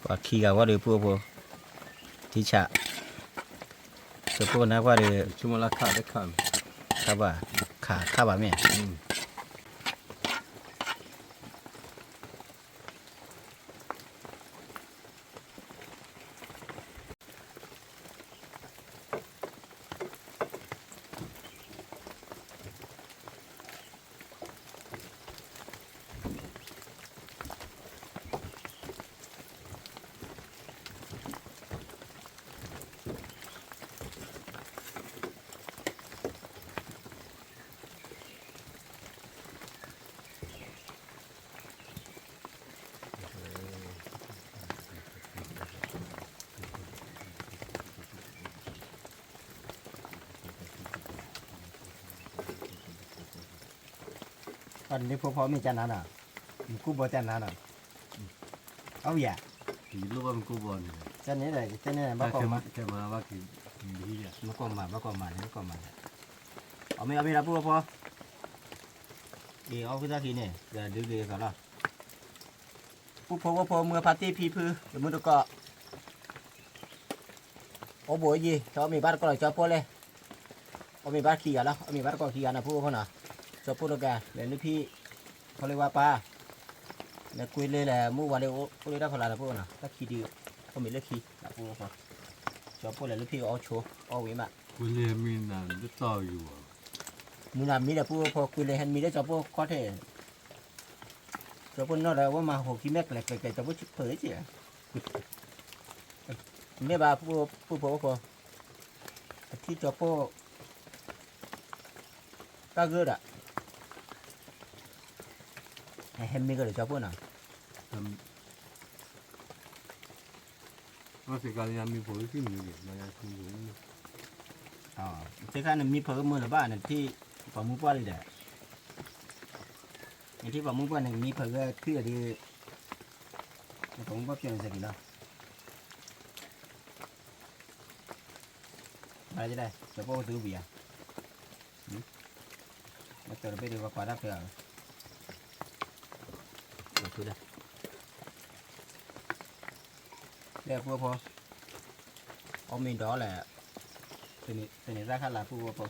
ပှၤခံဂၤဝဲဒီး ဖိဖိ, ထံဆး, ကၠီၤပိၢ်နါကွၢ်ဒီး, ခးဘၣ်, ခးခးဘၣ်မ့ၢ် တၢ်န့ၣ်ဖိဖီမ့ၢ်ကနၤနီၤ, မူကူဘီကနၤနီၤ, အဝံၤဧါ, ကနၤ, ကနၤ, ဘၣ်ကိးမး, ဘၣ်ကိးမး, ဘၣ်ကိးမးန့ၣ် ဘၣ်ကိးမးန့ၣ်, အမ့ၢ် အမ့ၢ်ဒၣ်ဖိဖီ, အံၤ အီၣ်ဖုသၣ်ခံန့ၣ် ဒုးက့ၤသးလီၤ, ပူဖိဝဲဖိမုၢ်ဖါတ့ၢ်ဖံဖု တမုၢ်တကိး, အိၣ်ဘိယံၤ တအီၣ်မ့ၤဘၣ်တကီၢ်လီၤ ကၠီဖိလဲၣ်, အီၣ်မ့ၤဘၣ်ခံဂၤလီၤ အီၣ်မ့ၤဘၣ်တကီၢ်ခံဂၤန့ၣ် ဖိဖိနီၤ, ကၠီဖိတဂၤ လဲၤလုၢ်ဖံး, ထီလ့ဝါပၢ်, လဲၤကွ့လ့လဲၤ မုၢ်ဝါလ့ အိၣ်လၢတၢ်ဖီလာ်န့ၣ် ဖိနီၤ တၢ်ခံဒုး, အီၣ်မ့ၤလၢခံ, ဖိဖိ, ကၠီဖိလဲၤလုၢ်ဖံးအီၣ်ဆိ အီၣ်ဝံၤမး, ကွ့လ့မံနၤတတီၢ်ယူၤဘၣ်, မုၢ်နၤမံဒီး ဖိဖိ ကွ့လ့ဟဲမံဒီး ကၠီဖိခီထဲ ကၠီဖိနီၢ်ဒီး အဝဲမၤဟိးခံမဲာ်ကျဲၤကျဲၤကျဲၤ ကၠီဖိဖုးက့ၤ, မ့ၢ်ဘၣ် ဖိဖိဖိ, အထံကၠီဖိ, တၢ်ဂ့ၢ်ဒီး, ဟဲမံကဒီးကၠီဖိနီၤ, သ့ၣ်ခါန့ၣ်မံဖိးကမုာ်လၢၤဘၣ် နထံၣ်ပှၤမူပှၢ်လံဒီး, နထံၣ်ပှၤမူပှၢ်န့ၣ် မံဖးဂၢၢ်ထွံၣ်ဒီး, ပှၤမူပှၢ်ဖျဲးန့ၣ်စဲးက့ၤလီၤ, မၤဒ်လဲၣ် ကၠီဖိသုဘံယၤ, မ့ၢ်တၢ်တဘ့ၣ်ဒီး ပှၤကွၢ်တၢ်ဖဲအီၤ, လၢဖိဖိ, အီၣ်မ့ၤဒီးလဲၣ်, သန့ၤသၣ်ခါလၢဖိဖိဖိ,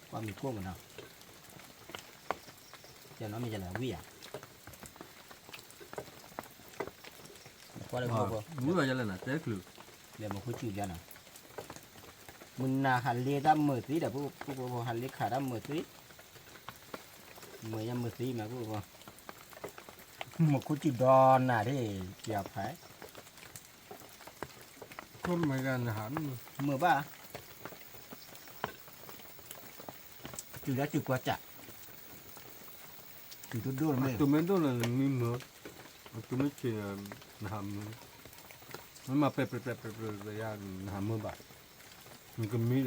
ကွၢ်မ့ၤကိၢ်မနီၤ, ကဲနီၤမ့ၢ်ယလဲၤဝံၣ်ယၤ, ကွၢ်လၢဖိဖိ, ဝံၣ်ဘၣ်ယလဲၤနၤတဲချုး, လဲၤမၤခိၣ်စူၣ်ယၤနီၤ, မုၢ်နၤဟးလ့တၢ်မုာ်သံဒီး ဖိဖိဖိ ဟးလ့ခးတၢ်မုာ်သံ, မုာ်ညါမုာ်သံမး ဖိဖိ, မၤခိၣ်စူၣ်ဒီးနၤဒ်, က့ၤအဖး မုာ်ဘၣ်, တုၤဒၣ်တုၤကွၢ်စး, တုၤဒိၣ်ဒိၣ်လၢမ့ၢ်, တုၤမ့ၢ်ဒိၣ်လၢနမံမုာ်, တုၤမ့ၢ်ဆံးန့ၣ်, နဟးမုာ်, မ့ၢ်မၤပဲာ်ပဲာ်ပဲာ်ပဲာ်ပဲာ်ယါ နဟးမုာ်ဘၣ်, နကမံဒီး,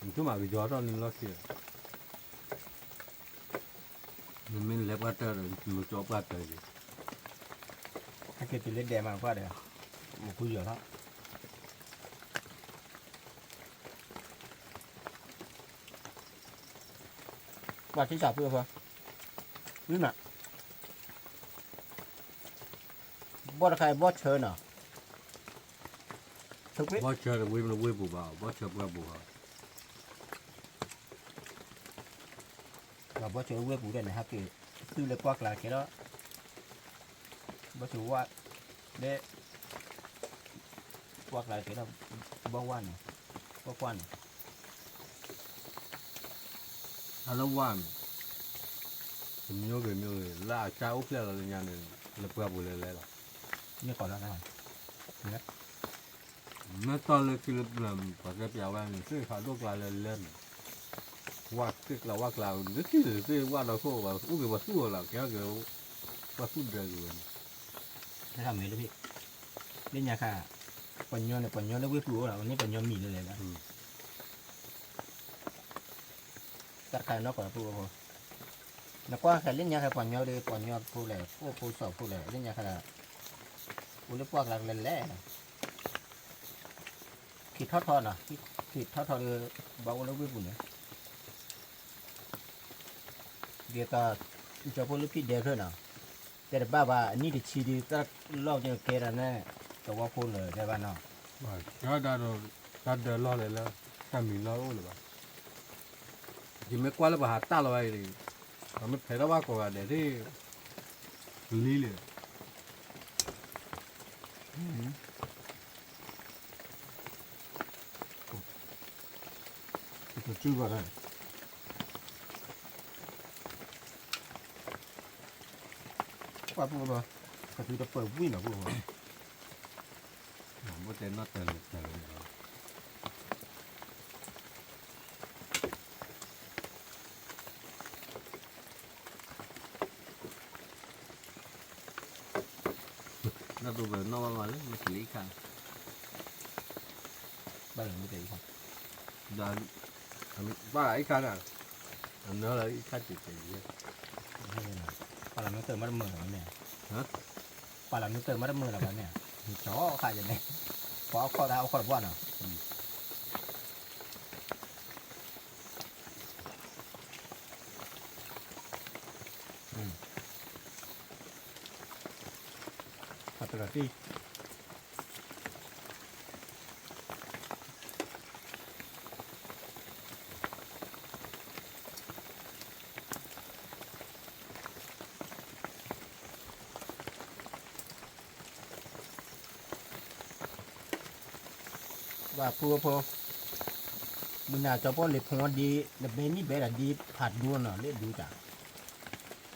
နထူၣ်မးကယီၤထီၣ်န့ၣ်လီၢ်ခံ, နမ့ၢ်လဲၤပှၢ်တၢၢ်ဒီး နကၠီပှၢ်တၢၢ်က့ၤ, ဟဲက့ၤတုၤလၢဒဲးမးကွၢ်ဒီး, မၤခိၣ်ယီၤထီၣ် ပှၤထံၣ်စးဖိဖိ, ဝံၣ်မး, ဘီၣ်တခါအံၤဘီၣ်ဆၢနီၤ, ဘီၣ်ဆၢတဝ့ၢ်မ့ၢ်ဝ့ၢ်ပူၤဘၣ် ဘီၣ်ဆၢပှၢ်ပူၤဘၣ်, ဘီၣ်ဆၢဝ့ၢ်ပူၤဒီးန့ၣ် ဟဲက့ၤ, သုလၢပှၢ်ကျါကဲလီၤ, ဘီၣ်ဆၢဝါ, လၢ ပှၢ်ကျါကဲလီၤ, ဘီၣ်ဝါန့ၣ်, ဘီၣ်ကွၢ်န့ၣ်, အလၢဝါန့ၣ်, တမျိုးဂ့ၤမျိုးဂ့ၤ လၢအကၢ်အိၣ်ဖျဲၣ်လီၤလၢညါန့ၣ်, လၢပှၢ်ပူၤလဲၤလဲၤလီၤ, မ့ၢ်ကီးလီၤ, မ့ၢ်တီၢ်လၢခံလၢပျၢၤ ပှၤကဲပျးဝဲန့ၣ် သ့ၣ်ခးဒိၣ်ကျါလဲၤလဲၤန့ၣ်, ဝါသ့ၣ်ကျါဝါကျါ, နထံၣ်လၢသ့ၣ်ဝါဒီးခိၣ်ဘၣ် အိၣ်က့ၤပှၤသူၣ်အီၤလီၤ ကဲက့ၤ, ပှၤသူၣ်ဒၢက့ၤဝဲန့ၣ်, လၢညါခါ, ပှၤညီန့ၣ် ပှၤညီလၢဝ့ၢ်ပူၤအိၣ်လီၤ န့ၢ်ပှၤညီမံၤလၢလဲၣ်လီၤ တၢ်တခါနီၢ်ကီၢ်ဖိ, နကွၢ်ခဲလၢညါခဲပှၤညီဒီး ပှၤညီဖိလဲၣ် အိၣ်ဖိစီၤဖိလဲၣ် လၢညါခဲလၢ, အိၣ်လၢပှၢ်ကျါကလဲၤလဲၤ, ခံထီၣ်ထီနီၤ, ခံထီၣ်ထီဒီး ဘၣ်အိၣ်လၢဝ့ၢ်ပူၤန့ၣ်, ဒ်သိး, ကၠီဖိလၢဖံးဒဲးဖျၢၣ်နီၤ, တဲတဘၣ်ဘၣ် အနံၣ်တဆံဒီး တၢ်လီၢ်ကဲဒီးန့ၣ်, သဝီဖိလၢာ်တဲဘၣ်နီၤ, တၢ်ဒၢလီၢ်လဲၣ်လၢ, တၢ်မံၤလီၢ်အိၣ်လၢၤဘၣ်, ယမ့ၢ်ကွၢ်လၢပှၤဟးတၢ်လီၤဝဲအံၤ, ပှၤမ့ၢ်ဖဲးထီၣ်ဘၣ်ကိးဂၤဒဲးသ့ၣ်, ကလံၤလံ, ကစုဘၣ်, ပှၤဖိဘၣ်, ကစုတပၢၤဝံၣ်နီၤဖိဘၣ်, ဘၣ်တဲနီၢ်တၢၤလၢတၢၤလၢ, နီၢ်တပၢၤနီၢ်ဘၣ်မးလၢ မ့ၢ်တလၢအံၤခါ, ဘၣ်လၢမ့ၢ်တလၢအံၤခါ, ဘၣ်အံၤခါန့ၣ်, အနၢလၢအံၤခါတကဲး, ပှၤလၢမ့ၢ်တၢၤမးတမုာ်လၢၤဘၣ်န့ၣ်, ပှၤလၢမ့ၢ်တၢၤမးတမုာ်လၢၤဘၣ်န့ၣ်, ကၠီခါယဲန့ၣ်, ပှၤအိၣ်ခိးတၢ်အိၣ်ခိးတဘၣ်နီၤ အ ကလီၤတံၢ် ဘၣ်ဖုဖိ မုၢ်နၤကၠီၤပီၣ်လ့ၤဖူဒ် နဘဲနံၣ်ဘဲဒၣ်ဒ်ဖးဒိၣ်နီၤ လၢဒူတၢ်,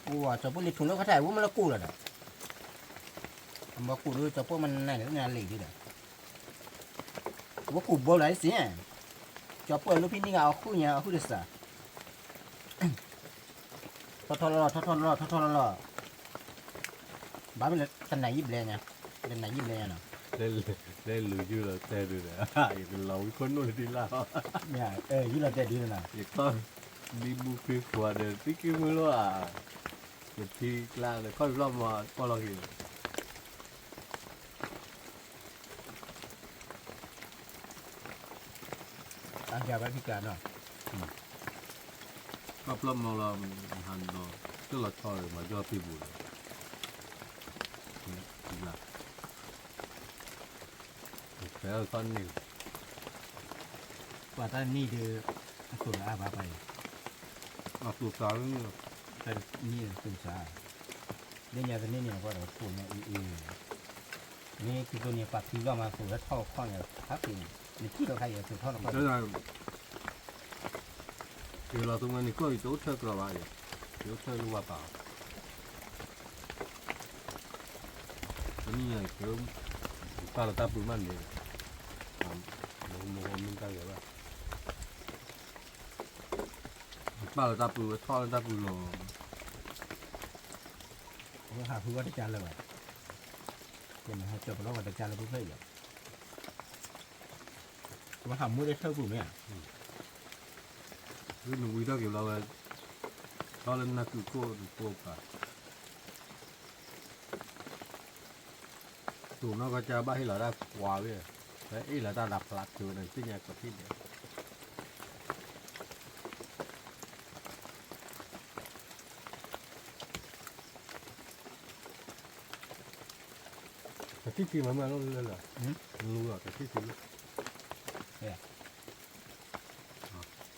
အိၣ်ဝဲကၠီၤပီၣ်လ့ၤဖူလၢခါထံၣ် ဝဲမ့ၢ်လၢကိၣ်လီၤဒီး, အဘၣ်ကိၣ်ဒ်ကၠီၤပီၣ်မ့ၢ်နၤန့ၣ် လၢနၤလ့ၤဒ်ဒီး, ဝဲကိၣ်ဘီလၢစ့ၢ်, ကၠီၤပီၣ်လၢဖဲန့ၣ်ဂ့ၤ အီၣ်ဃုာ်ညါ အီၣ်ဃုာ်တစး ထီၣ်ထီၣ်လီၤလီၤ ထီၣ်ထီၣ်လီၤလီၤ ထီၣ်ထီၣ်လီၤလီၤ, ဘၣ်မ့ၢ်လၢတနၤယံာ်ဘျဲၣ်ညါ, တနၤယံာ်ဘျဲၣ်ညါနီၤ, လဲၤလူၤယုၢ်လီၤတဲဒုးဒီး ယကလီၤဝံၤခိၣ်နူာ်လၢဒ်လၢ်လီၤ, ယုၢ်လီၤတဲဒုးနီၤ, ယခီၣ် ဒ်ဘူးက့ၤကွၢ်ဒီး သံက့ၤမုၢ်လီၤဧါ, ယထံကျါဒီး ခီၣ်ဖျီၣ်မၤပီၣ်လီၤက့ၤ တၢ်ယၤဘၣ်ဖံးကါနီၤ, ခီၣ်ဖျီၣ်မၤလီၤ ဟးဒီး တလီၤဆီဒီး မၤယီၢ်သ့ၣ်ပူၤဒီး ဖဲခီၣ်န့ၣ် ပှၤတၢ်နံၣ်ဒီး အသိးလၢအဘၣ်ပှၤအံၤ, အသိးစးလၢနံၣ်လီၤ, တၢ်နံၣ်အသိးစး, လၢညါတနံၣ်န့ၣ် အဃိဒီး သိးညါအံၤအံၤ, မ့ၢ်သုသိးန့ၣ် ပှၤဖံလီၤမး သိးလၢထီၣ်ခီၣ်န့ၣ် ဟးက့ၤန့ၣ် နထံၣ်လီၤခါအံၤ သိးထီၣ်လီၤခီၣ်န့ၣ် က့ၤလီၤသုးမ့ၢ်န့ၣ် ကီၢ်အံၤတအိၣ်ထၢကြၢးဘၣ်အံၤ, တအိၣ်ထၢလၢဝါပာ်, တနံၣ်ညါအံၤ ပာ်လီၤတၢ်ပူၤမးန့ၣ်, မ့ၢ်မ့ၢ်မ့ၢ်တၢ်ဂ့ၤဘၣ်, ပာ်လီၤတၢ်ပူၤ ဝဲထီၣ်လၢတၢ်ပူၤလီၤ, အဝဲဟးဖုဝဲတကါလၢာ်ဘၣ်, ယမ့ၢ်ဟဲကၠီၤပလီၢ်ဝဲတကါလၢပူၤဖျၢၣ်အံၤလီၤ. ကဘၣ်ဟးမူဒ်ထၢပူၤမ့ၢ်ဧါ, ဝံၤထီၣ်က့ၤဘျီဝဲ, ထီၣ်လၢနၢ်ကုၢ်ခိၣ်တကိးပၤ, တိၢ်နီၢ်ကစၢ်ဘၣ်ဟ့ၣ်လီၤတၢ်ကွၢ်ဝဲ, ဖဲအ့ၣ်လီၤတၢ်လၢဖျါကၢၤန့ၣ် သ့ၣ်ညါကီးထံၣ်န့ၣ် တထံၣ်ထံမၤမုၢ်လီၤလၢလၢ, လူလီၤတထံၣ်ထံလီၤ,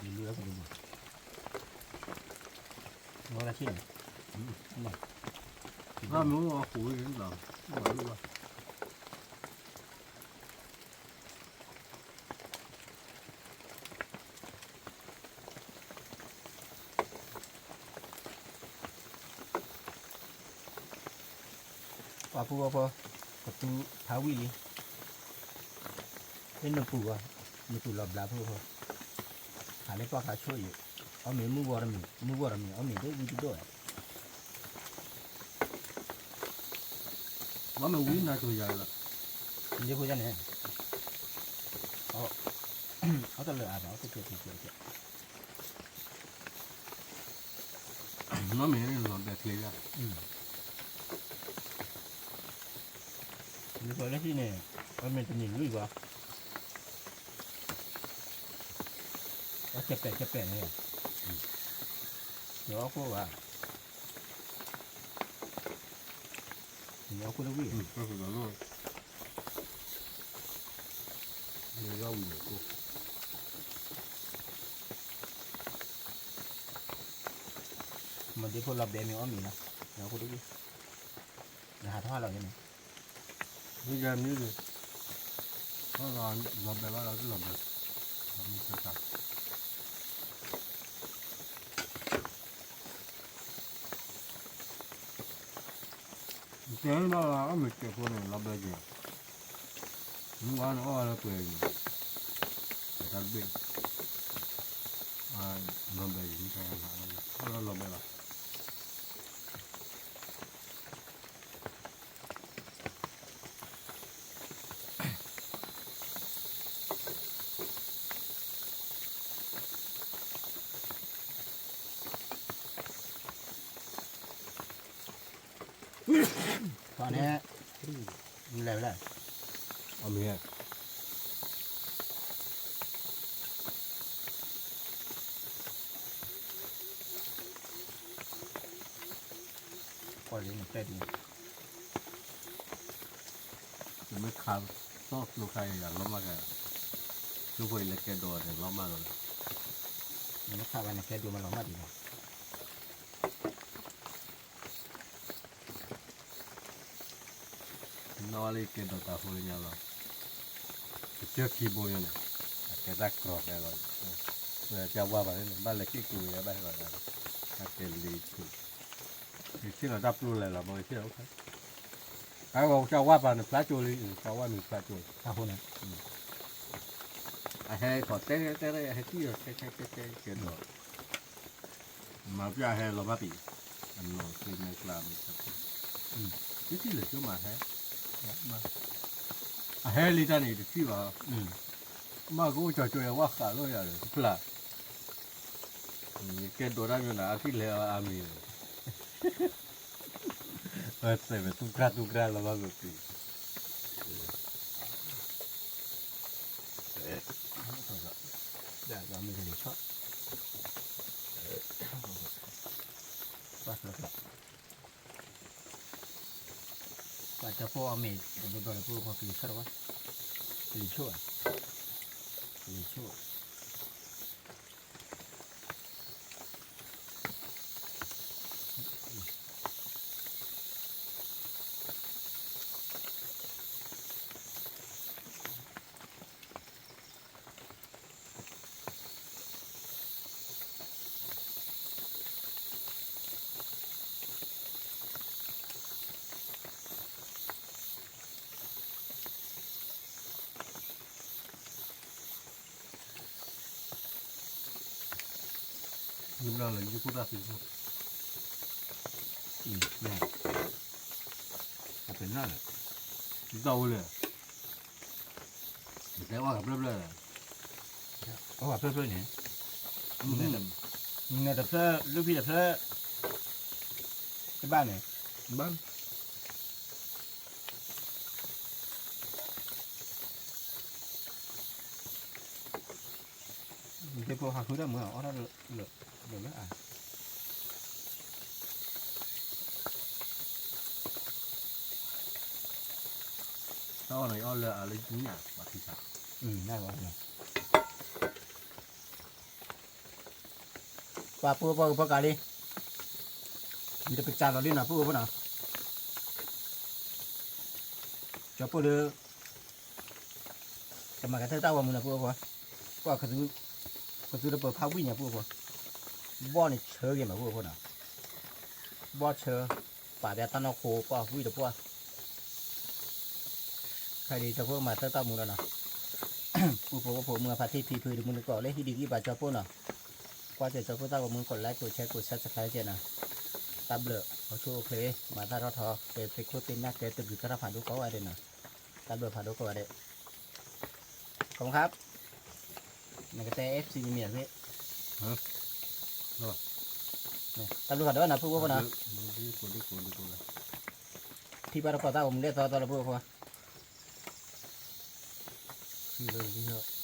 လူလီၤကလူၤဘၣ်, လီၤတထံၣ်န့ၣ်, ဘၣ်မ့ၢ်အိၣ်အဃိလီၤ, ဘၣ်လူလီၤ ပှၤဖိဝဲဖိ, ကသူဖးဝံၣ်လံ, လၢနပူၤဘၣ်, နပူၤလီၤဘျးဖိဖိ, ဟးလၢပှၢ်ခါဆိၣ်အံၤ, အီၣ်မ့ၤမုၢ်ဂီၤတမံၤ, မုၢ်ဂီၤတမံၤ အီၣ်မ့ၤဒိၣ်ဝံၣ်တဒိၣ်, မ့ၢ်ဝံၣ်နၤကယၤလီၤ, ယဖိယၤန့ၣ်, အီၣ်တလၢအါဘၣ်, အီၣ်တကဲကဲကဲကဲ နီၢ်မ့ၢ်လီၤဘဲးချ့ဒၣ်, ယပှၤလၢဟံၣ်န့ၣ်, အမ့ၢ်တမ့ၢ်လွံၢ်ဘၣ်, အကပဲာ်ကပဲာ်န့ၣ်, ယအီၣ်ခိၣ်ဘၣ်, ယအီၣ်ခိၣ်တဝံၣ်, ယအီၣ်ဝံၤန့ၣ်ကိၣ် မ့ၢ်ဒ်ဖိလီၤဘဲမ့ၢ်အီၣ်မ့ၤလီၤ, ယအီၣ်ခိၣ်တဝံၣ်, ယဟးထီၣ်ဟးလီၤယဲန့ၣ်, မ့ၢ်ယဲမ့ၢ်န့ၣ်, လီၤဘဲဘၣ်လီၤတလီၤဘဲ, မ့ၢ်တၢ် တဲဘၣ်လၢအီၣ်မ့ၤစဲးဖိန့ၣ် လီၤဘဲက့ၤ, မုၢ်ဝါန့ၣ်အီၣ်ဝဲလၢပှဲၤအံၤန့ၣ်, ပှဲၤတၢ်တဘ့ၣ်, လီၤဘဲက့ၤ မုၢ်တၢ်ဟဲလီၤ, အီၣ်လၢလီၤဘဲလီၤ. ဖီန့ၣ်, လဲၤဝဲလဲၣ်, အမ့ၢ်, ပှၤလၢနတဲဒ်, မ့ၢ်ခးသီၣ်ကျိခါအံၤ အလီၤမၢ်ခါ, ကျိဖိအံၤလၢကဲဒိးန့ၣ် လီၤမၢ်လီၤလၢ, မ့ၢ်ခးဘၣ်န့ၣ် ကဲဒိးမးလီၤမၢ်ဒံးလီၤ. နီၢ်ဝဲလၢယကဲဒိးတၢ်ဖိလၢညါလီၤ, ကစၢၢ်ခံဘိညါန့ၣ်, အကဲတၢ်ကြီဖဲလီၤ, ဝဲတၢ်ဝါဘၣ်န့ၣ် ဘၣ်လဲၤက့ၤကူၤဝဲဘၣ်ဟဲလီၤဒၣ်, တၢ်တဲလံၤ, ယထံၣ်လီၤတၢ်ပျိလဲၤလီၤ မ့ၢ်ယထံၣ်လီၤ, အဝဲကၢ်ဝါပာ်န့ၣ်ဖျါကၠိလံ, ကၢ်ဝါမ့ၢ်ဖျါကၠိ, အဟဲခီတဲတဲ အဟဲတံၢ်လီၤ တဲတဲတဲတဲကဲဒိး မၤပျၢ်ဟဲလီၤမၢ်ပံၤ, အနီၢ်က့မဲာ်ကျါမ့ၢ်, တထံၣ်လၢကၠိမးဟဲ, အဟဲလံတၢ်န့ၣ် တထံၣ်ဘၣ်, မ့ၢ်ကအိၣ်ကၠီကၠိအဝဲဃးလိာ်ယၤဒီး တဖျါ, ကဲဒိးတၢ်မ့ၢ်နၤ အထံၣ်လဲၤအမံၤန့ၣ်, ဝဲသဲးဝဲသူၣ်ကြၢ်သူၣ်ကြၢ်လီၤမၢ်ပံၤ ပှၤကၠီဖိအီၣ်မ့ၤ တဘျီဘျီဒီး ပှၤကလံၤဆီၣ်တဝဲ, ကလံၤဆိၣ်, ကလံၤဆိၣ်, ယဘျီလၢယခိၣ်တၢ်သ့ၣ်, အပနၢ်လၢ, ယသးဝဲလၢ, ယတဲအီၣ်ဂၤဖျၢၣ်ဖျၢၣ်လၢ, အီၣ်ဂၤဖျၢၣ်ဖျၢၣ်န့ၣ်, နတဖျၢၣ် လုၢ်ဖံတဖျၢၣ်, တဘၣ်န့ၣ်, ဘၣ် ယဖိဟးဃုတၢ်မုာ်အီၣ်ထီၣ်လၢ, လၢလၢအါ, တၢ်အီၣ်နီၤ ယအီၣ်လၢအါလၢညၣ်ဘၣ်ထံဆါ, ပှၤပှိၢ်ပှၤကဖီကးလံ, မ့ၢ်တပစၢလီၤလံနီၤ ပှိၢ်ပှၤနီၤ, ကၠီပှိၢ်လၢ ကမၤကတၢၢ်တၢ်ဂီၤမူနီၤ ပှိၢ်ပှၤ, ပှၤ, ကသူတပၢၤဖးဝံၣ်ညါ ပှိၢ်ပှၤ, ဘီၣ်န့ၣ်ဆၢဂ့ၤမး ပှိၢ်ပှၤနီၤ, ဘီၣ်ဆၢ, ပာ်ဒဲးတၢ်နီၢ်ခိ ပှၤဝံၣ်တပှၢ် ခဲအံၤ ကၠီဖိမၤတၢၢ်တၢ်မူလီၤနီၤ, ပူဖိဝဲဖိမုၢ်ဖါထံဖံဖုတမုၢ်နကီၢ်လၢဟံၣ်ဒံကံဘၣ်ကၠီဖိနီၤ, ကွၢ်စၢၤကၠီဖိသၣ်ဝဲမုၢ်ကိး like ကိး share ကိး subscribe ကဲနီၤ, တၢ်ဘျုး အိၣ်ဆူၣ်အိၣ်ချ့ မၤတၢ်ထီၣ်ထီ ကဲသ့ၣ်ခိၣ်သ့ၣ်နၢ် ကဲတဂုၤကဲထီၣ်ဖးဒိၣ်ကိးဂၤဒဲးနီၤ, တၢ်ဘျုးဖးဒိၣ်ကိးဂၤဒဲး, ခီမခါ နကတဲ FC မံၤမံၤအဂ့ၢ်, တၢ်ဘျုးဖးဒိၣ်နီၤ ဖိဖိဖိနီၤ, ထံၣ်ဘၣ်တကိးသၣ်ဝဲမုၢ်ဒဲးသီသီလၢဖိဖိ, ထံၣ်လၢ